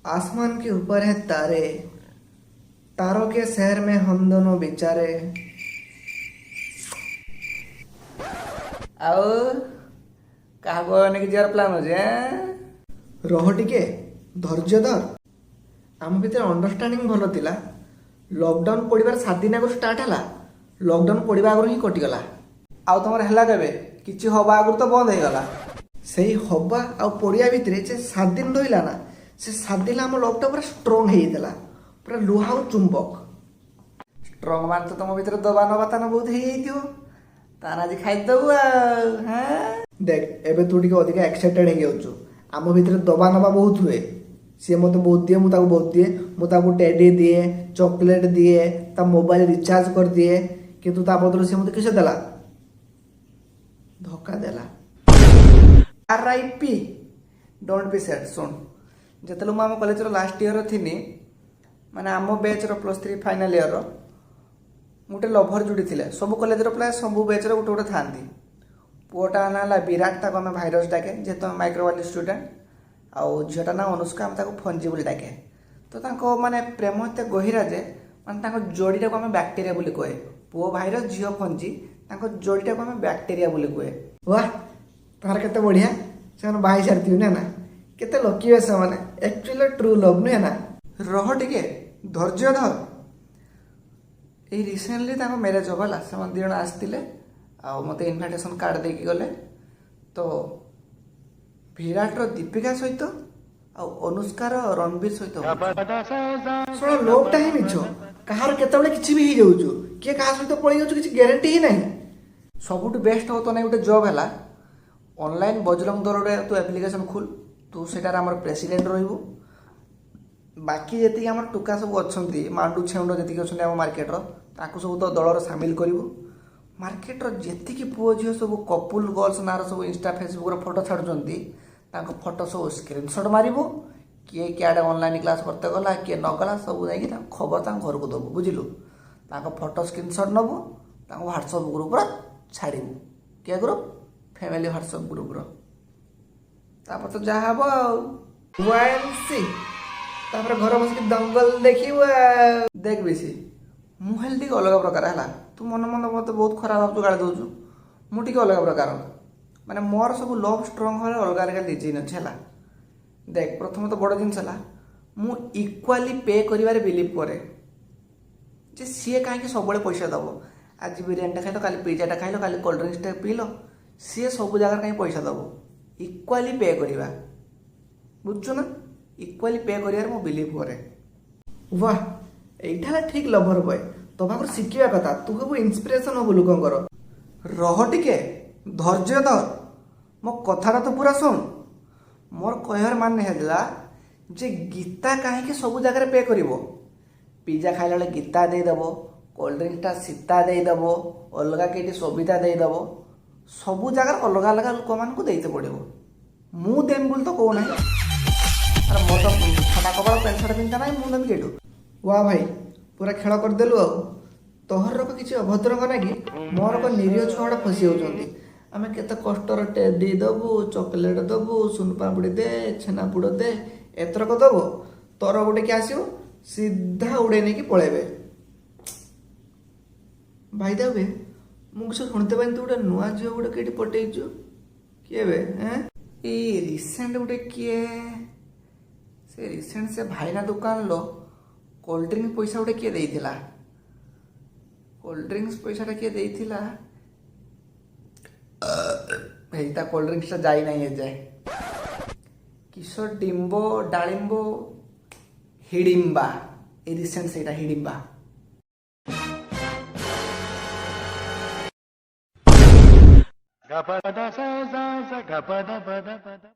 आसमान के ऊपर है तारे, तारों के शहर में हम दोनों बेचारे। ଆଉ କାହାକୁ ନେଇକି ଯିବାର ପ୍ଲାନ୍ ଅଛି ଏଁ? ରହ ଟିକେ, ଧୈର୍ଯ୍ୟ ଧର। ଆମ ଭିତରେ ଅଣ୍ଡରଷ୍ଟାଣ୍ଡିଂ ଭଲ ଥିଲା। ଲକଡାଉନ ପଡ଼ିବାର 7 ଦିନ ଆଗରୁ ଷ୍ଟାର୍ଟ ହେଲା, ଲକଡାଉନ ପଡ଼ିବା ଆଗରୁ ହିଁ କଟିଗଲା। ଆଉ ତମର ହେଲା କେବେ? କିଛି ହବା ଆଗରୁ ତ ବନ୍ଦ ହେଇଗଲା। ସେଇ ହବା ଆଉ ପଡ଼ିବା ଭିତରେ ଯେ 7 ଦିନ ରହିଲା ନା, ସେ 7 ଦିନ ଆମ ଲଭଟା ପୁରା ଷ୍ଟ୍ରଙ୍ଗ ହେଇଯାଇଥିଲା, ପୁରା ଲୁହା ଆଉ ଚୁମ୍ବକ। ଷ୍ଟ୍ରଙ୍ଗ ମାନେ ତ ତମ ଭିତରେ ଦବା ନବା ତାನ ବହୁତ ହେଇଯାଇଥିବ। ତାନ ଆଜି ଖାଇଦବୁ ଆଉ, ହଁ? ଦେଖ, ଏବେ ତୁ ଟିକେ ଅଧିକା ଏକ୍ସାଇଟେଡ୍ ହେଇଯାଉଛୁ। ଆମ ଭିତରେ ଦବା ନବା ବହୁତ ହୁଏ। ସିଏ ମୋତେ ବହୁତ ଦିଏ, ମୁଁ ତାକୁ ବହୁତ ଦିଏ। ମୁଁ ତାକୁ ଟେଡି ଦିଏ, ଚକୋଲେଟ୍ ଦିଏ, ତା ମୋବାଇଲ ରିଚାର୍ଜ କରିଦିଏ। କିନ୍ତୁ ତା ବଦଳରେ ସିଏ ମୋତେ କିସ ଦେଲା? ଧୋକା ଦେଲା। RIP, don't be sad. ଶୁଣ, ଯେତେବେଳେ ମୁଁ ଆମ କଲେଜର ଲାଷ୍ଟ ଇୟର ଥିଲି, ମାନେ ଆମ ବ୍ୟାଚ୍ର +3 ଫାଇନାଲ୍ ଇୟରର ଗୋଟେ ଲଭର ଯୋଡ଼ି ଥିଲେ। ସବୁ କଲେଜର ପ୍ରାୟ ସବୁ ବ୍ୟାଚ୍ର ଗୋଟେ ଗୋଟେ ଥାଆନ୍ତି। ପୁଅଟା ନାଁ ହେଲା ବିରାଟ, ତାକୁ ଆମେ ଭାଇରସ୍ ଡାକେ, ଯେହେତୁ ଆମେ ମାଇକ୍ରୋବାୟୋଲୋଜି ଷ୍ଟୁଡେଣ୍ଟ। ଆଉ ଝିଅଟା ନାଁ ଅନୁଷ୍କା, ଆମେ ତାକୁ ଫଞ୍ଜି ବୋଲି ଡାକେ। ତ ତାଙ୍କ ମାନେ ପ୍ରେମ ଏତେ ଗହିରା ଯେ ମାନେ ତାଙ୍କ ଯୋଡ଼ିଟାକୁ ଆମେ ବ୍ୟାକ୍ଟେରିଆ ବୋଲି କୁହେ। ପୁଅ ଭାଇରସ୍, ଝିଅ ଫଞ୍ଜି, ତାଙ୍କ ଯୋଡ଼ିଟାକୁ ଆମେ ବ୍ୟାକ୍ଟେରିଆ ବୋଲି କୁହେ। ବାह, ତାହାର କେତେ ବଢ଼ିଆ! ସେମାନେ ବାହା ହେଇ ସାରିଥିବେ ନା? ନା, କେତେ ଲକି ସେମାନେ। ଆକ୍ଚୁଆଲି ଟ୍ରୁ ଲଭ୍ ନୁହେଁ ନା? ରହ ଟିକେ, ଧୈର୍ଯ୍ୟ ଧର। ଏଇ ରିସେଣ୍ଟଲି ତାଙ୍କ ମ୍ୟାରେଜ୍ ହବ ହେଲା। ସେମାନେ 2 ଜଣ ଆସିଥିଲେ ଆଉ ମୋତେ ଇନଭାଇଟେସନ୍ କାର୍ଡ଼ ଦେଇକି ଗଲେ। ତ ବିରାଟର ଦୀପିକା ସହିତ ଆଉ ଅନୁଷ୍କାର ରଣବୀର ସହିତ ହଉଛି। ଶୁଣ, ଲଭଟା ହିଁ ମିଛ। କାହାର କେତେବେଳେ କିଛି ବି ହେଇଯାଉଛୁ, କିଏ କାହା ସହିତ ପଳେଇ ଯାଉଛୁ, କିଛି ଗ୍ୟାରେଣ୍ଟି ହିଁ ନାହିଁ। ସବୁଠୁ ବେଷ୍ଟ ହବ ତ ନାଇଁ ଗୋଟେ ଜବ୍ ହେଲା। ଅନଲାଇନ୍ ବଜରଙ୍ଗ ଦଳରେ ତୁ ଆପ୍ଲିକେସନ୍ ଖୋଲ, ତୁ ସେଟାରେ ଆମର ପ୍ରେସିଡେଣ୍ଟ ରହିବୁ। ବାକି ଯେତିକି ଆମର ଟୁକା ସବୁ ଅଛନ୍ତି, ମାଣ୍ଡୁ ଛେଉଣ୍ଡ ଯେତିକି ଅଛନ୍ତି ଆମ ମାର୍କେଟର, ତାକୁ ସବୁ ତ ଦଳରେ ସାମିଲ କରିବୁ। ମାର୍କେଟର ଯେତିକି ପୁଅ ଝିଅ ସବୁ କପୁଲ ଗର୍ଲସ ନାଁର ସବୁ ଇନଷ୍ଟା ଫେସବୁକ୍ର ଫଟୋ ଛାଡ଼ୁଛନ୍ତି, ତାଙ୍କ ଫଟୋ ସବୁ ସ୍କ୍ରିନସଟ୍ ମାରିବୁ। କିଏ କିଆଡ଼େ ଅନଲାଇନ୍ କ୍ଲାସ୍ କରତେ ଗଲା, କିଏ ନ ଗଲା, ସବୁ ଯାଇକି ତାଙ୍କ ଖବର ତାଙ୍କ ଘରକୁ ଦେବୁ, ବୁଝିଲୁ? ତାଙ୍କ ଫଟୋ ସ୍କ୍ରିନସଟ୍ ନେବୁ, ତାଙ୍କୁ ହ୍ୱାଟ୍ସଅପ୍ ଗ୍ରୁପ୍ର ଛାଡ଼ିବୁ। କିଏ ଗ୍ରୁପ୍? ଫ୍ୟାମିଲି ହ୍ୱାଟ୍ସଅପ୍ ଗ୍ରୁପ୍ର। ତାପରେ ତ ଯାହା ହବ ଆଉ। ୱାଇଏମସି, ତାପରେ ଘରେ ବସିକି ଦଙ୍ଗଲ ଦେଖିବୁ ଆଉ। ଦେଖ ବେଶୀ ମୁଁ ହେଲି ଟିକେ ଅଲଗା ପ୍ରକାର ହେଲା। ତୁ ମନେ ମନେ ମୋତେ ବହୁତ ଖରାପ ଭାବୁଛୁ, ଗାଳି ଦେଉଛୁ। ମୁଁ ଟିକେ ଅଲଗା ପ୍ରକାର, ମାନେ ମୋର ସବୁ ଲଭ୍ ଷ୍ଟ୍ରଙ୍ଗ ହେଲେ ଅଲଗା ଅଲଗା ଡିଜାଇନ୍ ଅଛି ହେଲା। ଦେଖ, ପ୍ରଥମତଃ ବଡ଼ ଜିନିଷ ହେଲା ମୁଁ ଇକ୍ୱାଲି ପେ କରିବାରେ ବିଲିଭ୍ କରେ ଯେ ସିଏ କାହିଁକି ସବୁବେଳେ ପଇସା ଦେବ? ଆଜି ବିରିୟାନୀଟା ଖାଇଲ, କାଲି ପିଜାଟା ଖାଇଲ, କାଲି କୋଲ୍ଡ ଡ୍ରିଙ୍କସଟା ପିଇଲ, ସିଏ ସବୁ ଜାଗାରେ କାହିଁ ପଇସା ଦେବ? ଇକ୍ୱାଲି ପେ କରିବା, ବୁଝୁଛୁ ନା? ଇକ୍ୱାଲି ପେ କରିବାରେ ମୁଁ ବିଲିଭ୍ କରେ। ବାह, ଏଇଟା ହେଲା ଠିକ ଲଭର ବୟ। ତୋ ପାଖରୁ ଶିଖିବା କଥା। ତୁ ହବୁ ଇନ୍ସପିରେସନ ହବୁ ଲୋକଙ୍କର। ରହ ଟିକେ, ଧୈର୍ଯ୍ୟ ଧର, ମୋ କଥାଟା ତ ପୁରା ଶୁଣ। ମୋର କହିବାର ମାନେ ହେଲା ଯେ ଗୀତା କାହିଁକି ସବୁ ଜାଗାରେ ପେ କରିବ? ପିଜା ଖାଇଲା ବେଳେ ଗୀତା ଦେଇଦେବ, କୋଲ୍ଡ ଡ୍ରିଙ୍କସଟା ସୀତା ଦେଇଦେବ, ଅଲଗା କେଇଠି ସବିତା ଦେଇଦେବ। ସବୁ ଜାଗାରେ ଅଲଗା ଅଲଗା ଲୋକମାନଙ୍କୁ ଦେଇତେ ପଡ଼ିବ। ମୁଁ ଦେମି ବୋଲି ତ କହୁନାହିଁ। ଆରେ, ମୋର ତ ଫଟା କପାଳ, ପ୍ୟାଣ୍ଟ ସାର୍ଟ ପିନ୍ଧା ନାହିଁ, ମୁଁ ଦେବି କେଠୁ? ୱା ଭାଇ, ପୁରା ଖେଳ କରିଦେଲୁ। ଆଉ ତୋହର କିଛି ଅଭଦ୍ରଙ୍କ ନାଗି ମୋର ଏକ ନିରୀହ ଛୁଆଗୁଡ଼ା ଫସି ଯାଉଛନ୍ତି। ଆମେ କେତେ କଷ୍ଟର ଟେଡି ଦବୁ, ଚକୋଲେଟ୍ ଦବୁ, ସୁନପାମ୍ପୁଡ଼ି ଦେ, ଛେନାପୋଡ଼ ଦେ, ଏଥରକ ଦବୁ। ତୋର ଗୋଟେ କିଏ ଆସିବ, ସିଧା ଉଡ଼େଇ ନେଇକି ପଳେଇବେ। ଭାଇ ଦେବେ, ମୁଁ କିଛି ଶୁଣିତେ ପାଇନି, ତୁ ଗୋଟେ ନୂଆ ଝିଅ ଗୋଟେ କେଠି ପଟେଇଛୁ? କିଏ ବେ, ଏଁ? ଏଇ ରିସେଣ୍ଟ ଗୋଟେ କିଏ ସେ ରିସେଣ୍ଟ ସେ ଭାଇନା ଦୋକାନର କୋଲ୍ଡ ଡ୍ରିଙ୍କ ପଇସା ଗୋଟେ କିଏ ଦେଇଥିଲା। କୋଲ୍ଡ ଡ୍ରିଙ୍କସ୍ ପଇସାଟା କିଏ ଦେଇଥିଲା? ଏଇ ତା କୋଲ୍ଡ ଡ୍ରିଙ୍କସଟା ଯାଇନାହିଁ ଏଯାଏ। କିଶୋର ଡିମ୍ବ ଡାଳିମ୍ବ ହିଡ଼ିମ୍ବା, ଏଇ ରିସେଣ୍ଟ ସେଇଟା ହିଡ଼ିମ୍ବା। Ga pa da sa sa sa ga pa da pa da pa da.